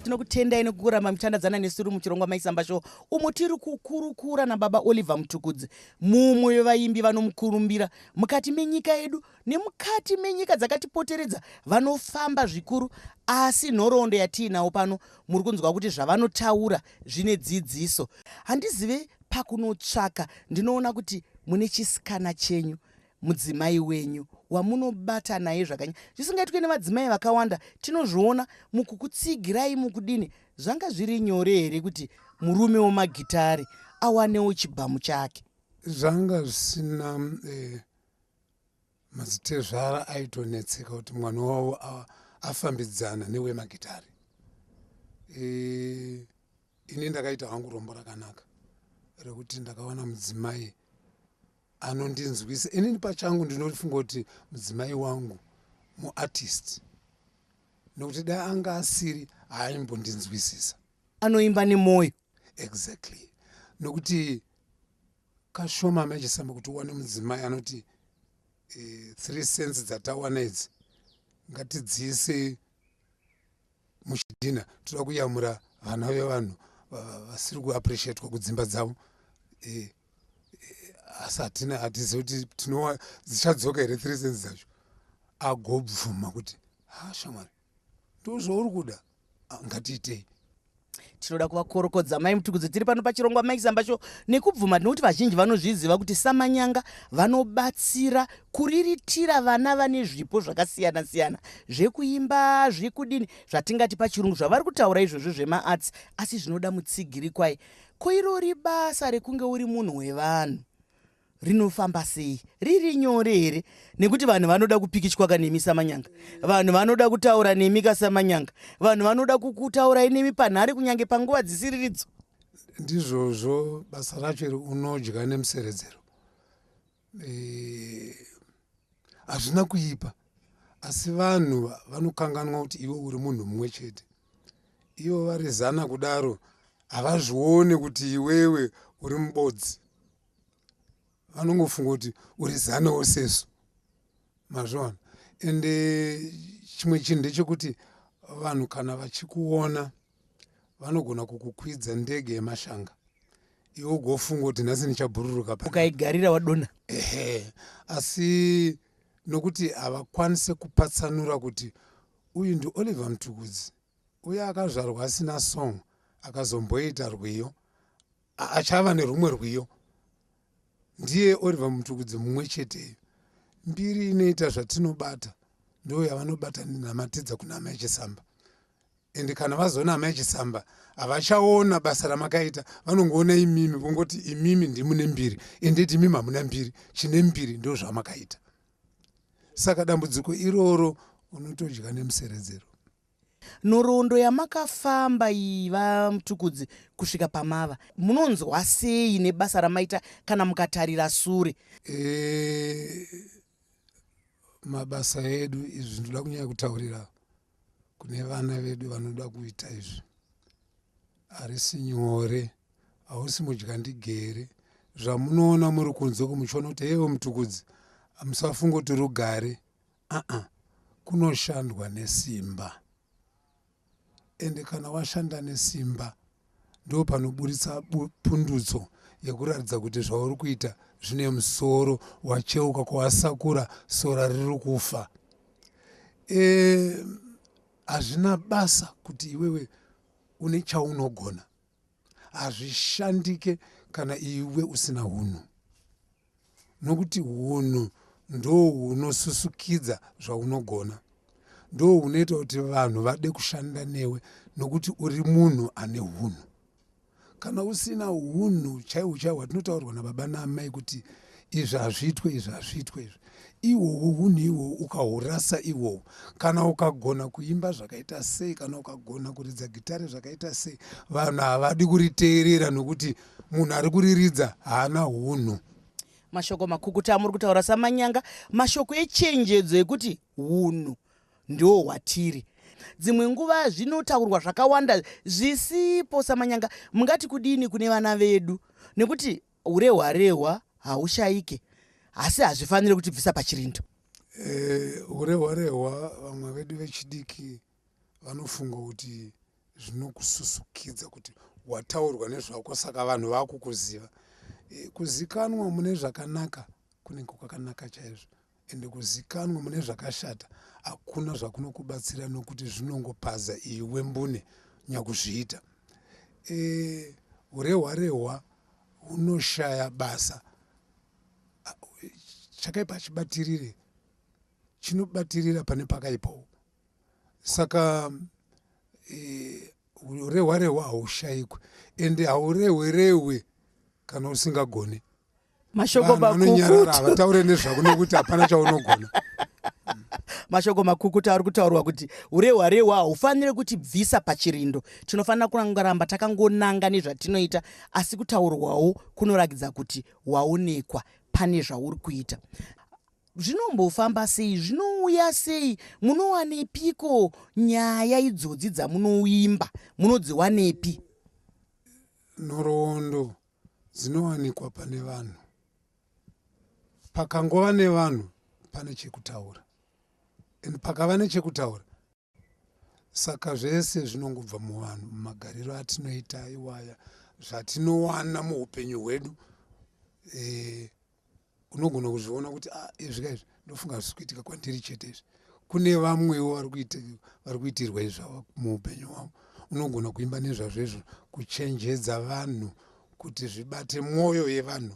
Tinokutendai nekuramba muchandadzana nesu muchirongwa Maisamba Show, umo tiri kukurukura nababa Oliver Mutukudzi, mumwe wevaimbi vanomukurumbira mukati menyika yedu nemukati menyika dzakatipoteredza. Vanofamba zvikuru, asi nhoroondo yatiinawo pano, muri kunzwa kuti zvavanotaura zvine dzidziso. Handizive pakunotsvaka, ndinoona kuti mune chisikana chenyu, mudzimai wenyu wamunobata naye zvakanyanya, zvisingaitwe nevadzimai vakawanda. Tinozviona mukukutsigirai mukudini. Zvanga zviri nyore here kuti murume wemagitare awanewo chibhamu chake? Zvanga zvisina. Madzitezvara aitonetseka kuti mwana wavo afambidzana newemagitare. Ini ndakaita hangu rombo rakanaka rekuti ndakawana mudzimai anondinzwisa. Inini pachangu ndinofunga kuti mudzimai wangu muartist, nokuti dai anga asiri, haaimbondinzwisisa. Anoimba nemwoyo. Exactly, nokuti kashoma mechisamba kuti uwane mudzimai anoti 3 cents dzatawana idzi ngatidziise muchidhina, toda kuyamura vana vevanhu vasiri kuappreciatwa kudzimba dzavo. Asi hatina, hatizivi kuti tinowa dzichadzoka here 3 cents dzacho. Agobvuma kuti, "Ha, shamwari, ndo zvauri kuda. Ah, ngatiitei." Tinoda kuvakorokodza Mai Mutukudzi. Tiri pano pachirongwa Maisamba Show nekubvuma, nekuti vazhinji vanozviziva kuti Samanyanga vanobatsira kuriritira vana vane zvipo zvakasiyana-siyana, zvekuimba, zvekudini, zvatingati pachirungu zvavari kutaura izvozvo zvemaarts, asi zvinoda mutsigiri kwai. Ko irori basa rekunge uri munhu wevanhu rinofamba sei? Riri nyore here? Nekuti vanhu vanoda kupikichwa nemi Samanyanga, vanhu vanoda kutaura nemi kaSamanyanga, vanhu vanoda kukutaurai nemi panhare kunyange panguva dzisiriridzo. Ndizvozvo, basa racho iri unodya nemuseredzero. Hazvina kuipa, asi vanhu vanokanganwa kuti iwe uri munhu mumwe chete. Ivo vari zana kudaro, havazvione kuti iwewe uri mubodzi. Vanongofunga kuti uri zanawo sesu, mazviona. Ende chimwe chinhu ndechekuti vanhu kana vachikuona vanogona kukukwidza ndege yemashanga, iwe ugofunga kuti nhasi ndichabhururuka. Ukaigarira wadonha. Ehe, asi nokuti havakwanisi kupatsanura kuti uyu ndiOliver Mutukudzi uye akazvarwa asina song, akazomboita rwiyo, achava nerumwe rwiyo, ndiye Oliver Mutukudzi mumwe cheteyo. Mbiri inoita zvatinobata ndo yavanobata namatidza kuna Amai Chisamba. Ende kana vazoona Amai Chisamba, havachaona basa ramakaita, vanongoona imimi, vongoti imimi ndimune mbiri. Endeti imimi hamuna mbiri, chine mbiri ndo zvamakaita. Saka dambudziko iroro unotodya nemuseredzero. Nhoroondo yamakafamba iyi, vaMutukudzi, kusvika pamava, munonzwa sei nebasa ramaita kana mukatarira sure? Mabasa edu izvi, ndoda kunyanya kutaurira kune vana vedu vanoda kuita izvi, harisi nyore. Hausi mudyandigere. Zvamunoona muri kunze kumuchiona kuti hewo Mutukudzi, musafunga kuti rugare. Aa, kunoshandwa nesimba, ende kana washanda nesimba ndo panoburitsa pundutso yekuratidza kuti zvauri kuita zvine musoro. Wacheuka kwawasakura sora riri kufa. Hazvina basa kuti iwewe une chaunogona, hazvishandike kana iwe usina hunhu, nokuti hunhu ndo hunosusukidza zvaunogona, ndo hunoita kuti vanhu vade kushanda newe, nokuti uri munhu ane hunhu. Kana usina hunhu chaihwo chaihwo hwatinotaurwa nababa naamai kuti izvi hazviitwe, izvi hazviitwe, izvi, ihwohwo hunhu ihwohwo ukahurasa ihwohwo, kana ukagona kuimba zvakaita sei, kana ukagona kuridza gitare zvakaita sei, vanhu havadi kuriteerera, nokuti munhu ari kuriridza haana hunhu. Mashoko makukuta amuri kutaura Samanyanga, mashoko echenjedzo ekuti hunhu ndo hwatiri. Dzimwe nguva zvinotaurwa zvakawanda zvisipo. Samanyanga, mungati kudini kune vana vedu? Nekuti urehwa rehwa haushayike, asi hazvifaniri kutibvisa pachirindo. Urehwa rehwa, vamwe vedu vechidiki vanofunga kuti Zvinokususukidza kuti wataurwa nezvako, saka vanhu vakukuziva. Kuzikanwa mune zvakanaka kunenge kwakanaka chaizvo, ende kuzikanwa mune zvakashata hakuna zvakunokubatsira, nokuti zvinongopaza iwe mbune nyakuzviita. Urehwa rehwa hunoshaya basa. Chakaipa hachibatirire, chinobatirira pane pakaipawo. Saka urehwa rehwa haushayikwi, ende haurehwe kana usingagone. Mashoko vanonyarara makukutu. Havataure nezvako nekuti hapana chaunogona. Mashoko makukutu ari kutaurwa kuti urehwa rehwa haufaniri kutibvisa pachirindo. Tinofanira kuramba takangonanga nezvatinoita, asi kutaurwawo kunoratidza kuti waonekwa pane zvauri kuita. Zvinombofamba sei? Zvinouya sei? Munowanepiko nyaya idzodzi dzamunoimba? Munodziwanepi? Nhoroondo dzinowanikwa pane vanhu. Pakangova nevanhu pane chekutaura, and pakava nechekutaura, saka zvese zvinongobva muvanhu, mumagariro atinoita iwaya, zvatinowana muupenyu hwedu. Unogona kuzviona kuti, ah, izvi kaizvi ndofunga zvisi kuitika kwandiri chete, izvi kune vamwewo vari kuitirwa izvava muupenyu hwavo. Unogona kuimba nezvazvo izvo, kuchenjedza vanhu kuti zvibate mwoyo yevanhu,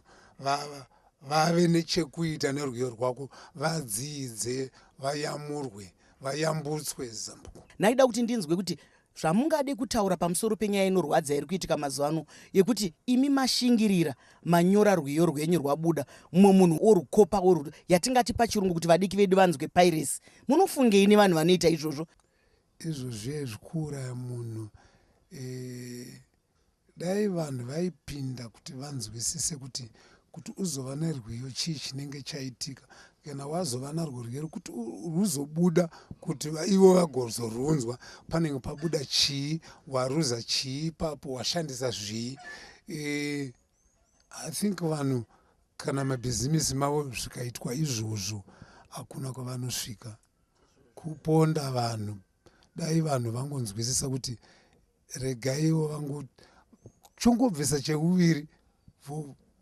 vave nechekuita nerwiyo rwako, vadzidze, vayamurwe, vayambutswe zambuko. Ndaida kuti ndinzwe kuti zvamungade kutaura pamusoro penyaya inorwadza iri kuitika mazuva ano, yekuti imi mashingirira, manyora rwiyo rwenyu, rwabuda, mumwe munhu orukopa, oru yatingati pachirungu, kuti vadiki vedu vanzwe, piracy. Munofungei nevanhu vanoita izvozvo? Izvozvi zvikuuraya munhu. Dai vanhu vaipinda kuti vanzwisise kuti uzova nerwiyo chii chinenge chaitika, kana wazova narwo rwiyo, kuti ruzobuda, kuti ivo vagozorunzwa, panenge pabuda chii, waruza chii ipapo, washandisa zvii. I think vanhu kana mabhizimisi mavo zvikaitwa izvozvo, hakuna kwavanosvika. Kuponda vanhu. Dai vanhu vangonzwisisa kuti regaiwo vangu chongobvisa cheuviri,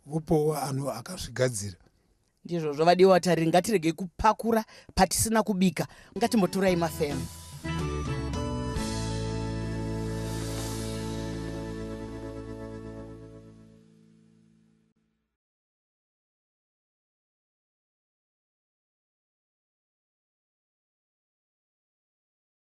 vopowo ano akazvigadzira. Ndizvozvo, vadiwa vatariri, ngatiregei kupakura patisina kubika. Ngatimbotorai mafemo.